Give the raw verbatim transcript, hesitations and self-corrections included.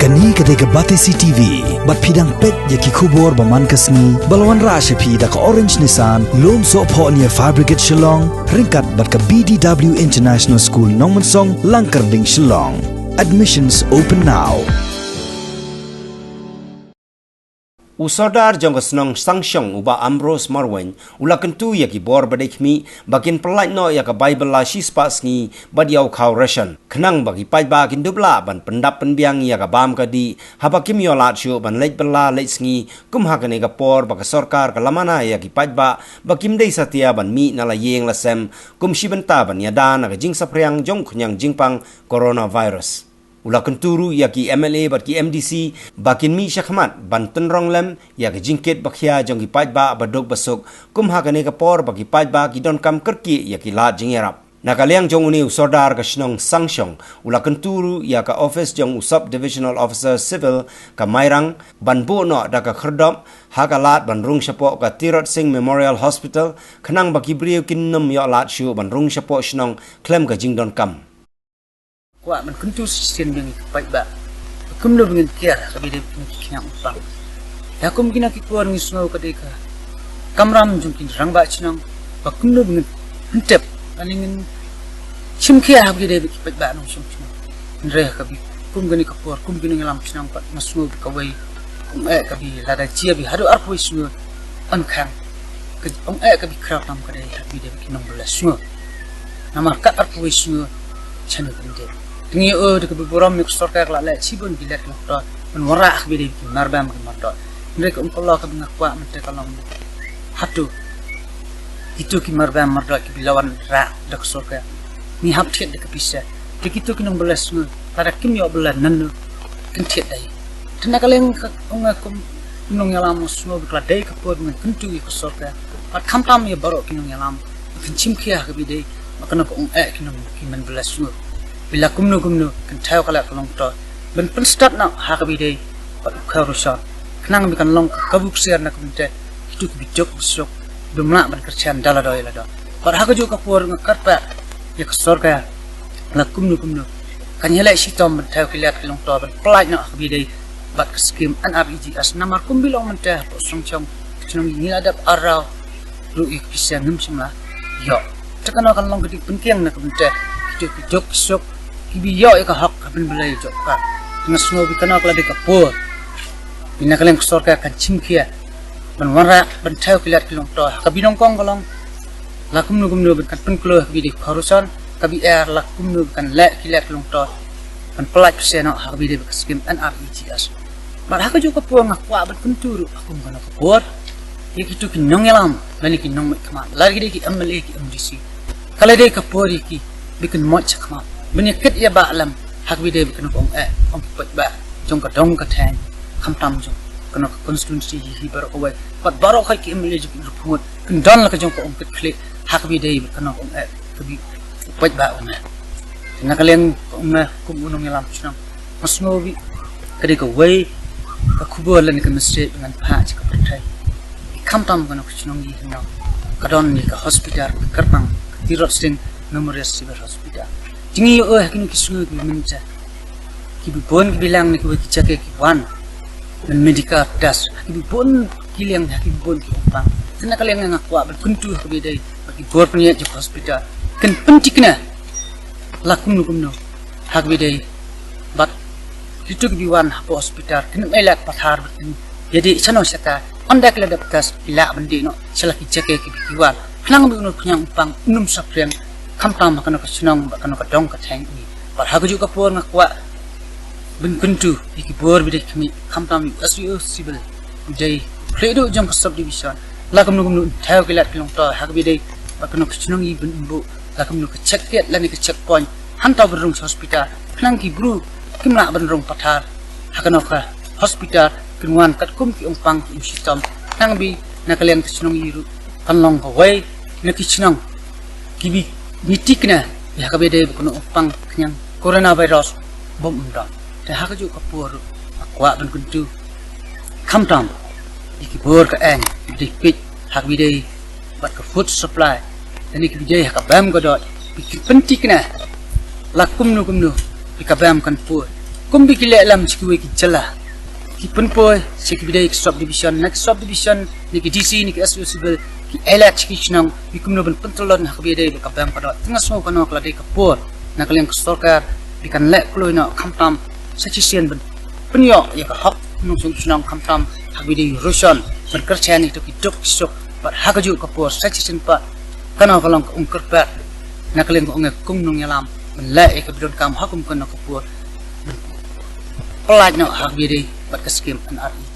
Kane ka dei ka Batesi T V, bad phi dang peit ïa ki khubor ba man ka sngi, ba la wanrah sha phi da ka Orange Nissan, Lumsohphoh near Fire Brigade Shillong, ryngkat bad ka B D W International School Nongmensong, Langkyrding, Shillong. Admissions open now. U Sordar jong ka shnong Sangshong, u Bah Ambrose Marwein, u la kyntu ïa ki bor ba dei khmih ba kin pyllait noh ïa ka bai bylla shispah sngi bad ïa u khaw ration, khnang ba ki paidbah kin dup lah ban pyndap pynbiang ïa ka bam ka dih haba kim ïoh lad shuh ban leit bylla leit sngi, kum ha kane ka por ba ka sorkar ka la mana ïa ki paidbah ba kim dei satia ban mih na la ïing la sem, kum shi bynta ban ïada na ka jingsaphriang jong u khñiang jingpang coronavirus. U la kyntu ruh ïa ki M L A bad ki M D C ba kin mih shakhmat ban tynrong lem ïa ka jingkit ba khia jong ki paidbah ba duk ba suk, kum ha kane ka por ba ki paidbah ki donkam kyrkieh ïa ki lad jingïarap. Na ka liang jong une u Sordar ka shnong Sangshong, u la kyntu ruh ïa ka office jong u Sub Divisional Officer Civil ka Mairang ban buh noh da ka khyrdop ha ka lad ban rung shapoh ka Tirot Sing Memorial Hospital, khnang ba ki briew kin nym ïoh lad shuh ban rung shapoh shnong khlem ka jingdonkam. Kwah ban kyntu shisien biang ïa ki paidbah, kumno ba ngin kiar ha kaba ïadei bad ki khñiang pang. Ïa kum kine ki por ngi sngew ka dei ka kamram jong ki rangbah shnong, ba kumno ba ngin pyntip, lane ngin shim khia ha kaba ïadei bad ki paidbah nongshong shnong. Hynrei ha kaba kum kane ka por, kum ki nongïalam shnong pat nga sngew ba kawei ka ong eh kaba lada jia ba haduh arphew wei sngew yn khang. Ka ong eh kaba khraw tam ka dei ha kaba ïadei bad ki nongbylla sngew. Namar kat arphew wei sngew shano kan dei. Te ngi ïoh da kaba burom ïa ka sorkar ka la leh shibun ki lad ki longtor ban wanrah ha kaba ïadei bad ki marbam ki mardor. Hynrei ka umkyllo kaba nga kwah mynta ka long hato kito ki marbam mardor kiba la wanrah da ka sorkar, ngi hap thied da ka pisa. Te kito ki nongbylla sngew, lada kim ïoh bylla nangne kin thied da ei? Te na ka liang ka ong nga kum u nongïalam nga sngew ba ka la dei ka por ba ngan kyntu ïa ka sorkar bad khamtam ïa baroh ki nongïalam ba kin shim khia ha kaba ïadei bad kano ka ong eh ki nong ki nongbylla sngew. Ba la kumno kumno kan thaw ka lad ka longtor ban pynstad noh ha kaba ïadei bad u khaw ration, khnang ba kan long ka kabu ksiar na ka bynta kito kiba duk ba suk, ba ym lah ban kyrshan da lade ïa lade. Bad ha kajuh ka por nga kyrpad ïa ka sorkar, la kumno kumno kan ïaleh shitom ban thaw ki lad ki longtor ban pyllait noh ha kaba ïadei bad ka skim N R E G S, namar kumba long mynta hapoh Sangshong ka shnong ngi la dep ar raw ruh ïa ka pisa ngim shym la ïoh. Te kano kan long ka jingpynkhiang na ka bynta kito ki duk ki suk kiba ïoh ïa ka hok ka pynbylla ïa ka jong ka. Te nga sngew ba kano ka la dei ka por ba na ka liang ka sorkar kan shim khia ban wanrah ban thaw ki lad ki longtor ha kaba nyngkong ka long la kumno kumno ban kan pynkloi ha kaba ïadei ka khaw ration, kaba ar la kumno ban kan leh ki lad ki longtor ban pyllait pisa noh ha kaba ïadei bad ka skim N R E G S. Bad ha kajuh ka por nga kwah ban kyntu ruh ha kum kano ka por ïa kito ki nongïalam lane ki nongmihkhmat, lada ki dei ki M L A ki M D C, ka la dei ka por ïa ki ba kin mih shakhmat ban ïa kit ïa ba lem ha kaba ïadei bad kano ka ong eh ong ki paidbah jong ka dong ka thaiñ, khamtam jong kano ka constituency hi hi baroh kawei. Bad baroh kawei ki M L A jong ki riewphoh ngut kin don la ka jong ka ong kit khlieh ha kaba ïadei bad kano ka ong eh kaba u paidbah u ong eh. Na ka liang ka ong eh kum u nongïalam shnong, nga sngew ba ka dei kawei ka khubor lane ka message ba ngan phah sha ka pyrthei. Khamtam kano ka shnong hi hynñiew ka don ïa ka hospital ka kyrpang, ka Tirot Sing Memorial Civil Hospital. Te ngi ïoh eh ha kino ki sngi kiba mynta kiba bun kiba liang na kiwei ki jaka ki wan ban medical test, ha kiba bun ki liang, ha kiba bun ki ong pang. Te na ka liang nga kwah ban kyntu ha kaba ïadei bad ki bor pynïaid jong ka hospital, kin pynthikna la kumno kumno ha kaba ïadei bad kito kiba wan hapoh hospital, kin ym ai lad pathar bad kin ïadei shano shata, ynda ki la dep test ki lah ban dih noh sha la ki jaka kiba ki wan, khnang ba uno u khñiang u pang un ym saphriang, khamtam ha kano ka shnong bad kano ka dong ka thaiñ. Bad ha kajuh ka por nga kwah ban kyntu ïa ki bor ba dei khmih, khamtam ïa u S D O Civil ba dei u khlieh duh jong ka sub division, la kumno kumno un thaw ki lad ki longtor ha kaba ïadei bad kano ka shnong hi ban ym buh la kumno ka check gate lane ka check point hangta ban rung sha hospital, khnang ki briew kim lah ban rung pathar ha kano ka hospital, kin wan katkum ki ong pang ki ong shitom, khnang ba na ka liang ka shnong hi ruh kan long kawei na ki shnong kiba ngi thikna ïa ha kaba ïadei bad kano ong pang khñiang coronavirus bym don. Te ha kajuh ka por ruh nga kwah ban kyntu khamtam ïa ki bor ka aiñ ba dei peit ha kaba ïadei bad ka food supply lane kiba dei ha ka bam ka doh, ba kin pynthikna la kumno kumno ba ka bam kan poi. Kum ba ki leh lam sha kiwei ki jylla, ki pynpoi sha ki ba dei ki sub division, na ki sub division, na ki D C, na ki S D O Civil, ki ai lad sha ki shnong, ba kumno ban pyntyllun ha kaba dei bad ka bam ka doh. Te nga sngew kano ka la dei ka por na ka liang ka sorkar ba kan leh kloi noh khamtam sa shisien ban pynïoh ïa ka hok nongshong shnong, khamtam ha kaba dei ruson ban kyrchan ïa ki duk ki suk. Bad ha kajuh ka por sa shisien pat, kano ka long ka umkyrpad na ka liang ka ong ïa ka kong nongïalam ban leh ïa kaba donkam ha kum kano ka por, ban pynlait noh ha kaba dei bad ka skim N R E G S.